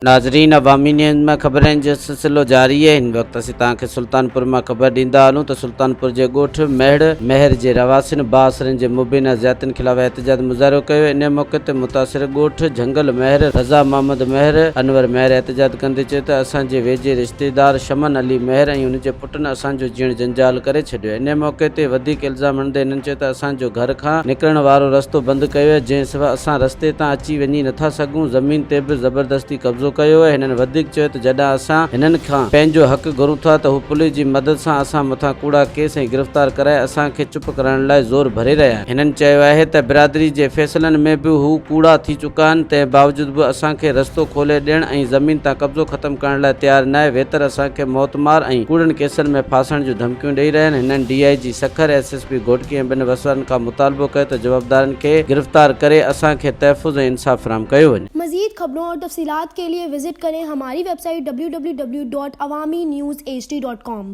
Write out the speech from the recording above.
ناظرين عوامي نيوز مان خبرن جو سلسلو جاري آهي هن وقت اسين توهان کي سلطانپور مان خبر ڏيندا هلون ته سلطانپور جي ڳوٺ مهڙ مهر جي رهواسين بااثرن جي مبينا زيادتين خلاف احتجاج مظاهرو ڪيو انهي موقعي تي متاثر ڳوٺ جهنگل مهر رضا محمد مهر انور مهر احتجاج ڪندي چيو ته اسان جي ويجهي رشتيدار شمن علي مهر ۽ ان جي پٽن اسان جو جيئڻ جنجال ڪري ڇڏيو. انهيء موقعي تي وڌيڪ الزام هڻندي هنن چيو ته اسان جو گهر کان نڪرڻ وارو رستو بند ڪيو ويو جنهن سبب اسان رستي تان اچي وڃي نٿا سگهون، زمين تي به زبردستي قبضو ڪيو ويو. هنن وڌيڪ چيو ته جڏهن اسان هنن کان پنهنجو حق گهرون ٿا ته هو پوليس جي مدد سان اسان مٿان ڪوڙا ڪيس ۽ گرفتار ڪرائي اسان کي چپ ڪرائڻ لاء زور ڀري رهيا آهن. هنن چيو آهي ته برادري جي فيصلن ۾ به هو ڪوڙا ٿي چڪا آهن، تنهن باوجود به اسان کي رستو کولي ڏيڻ ۽ زمين تان قبضو ختم ڪرڻ لاء تيار ناهي، ويتر اسان کي موتمار ۽ ڪوڙن ڪيسن ۾ ڦاسڻ جون ڌمڪيون ڏئي رهيا آهن. هنن D I G Sukkur, S S P Ghotki ۽ ٻين وسوارن کان مطالبو ڪيو ته جوابدارن کي گرفتار ڪري اسان کي تحفظ ۽ انصاف فراهم ڪيو وڃي. مزيد خبرون اور تفصيلات کے لئے وزٽ ڪرين ھماري web site www.awamiNewsHD.com.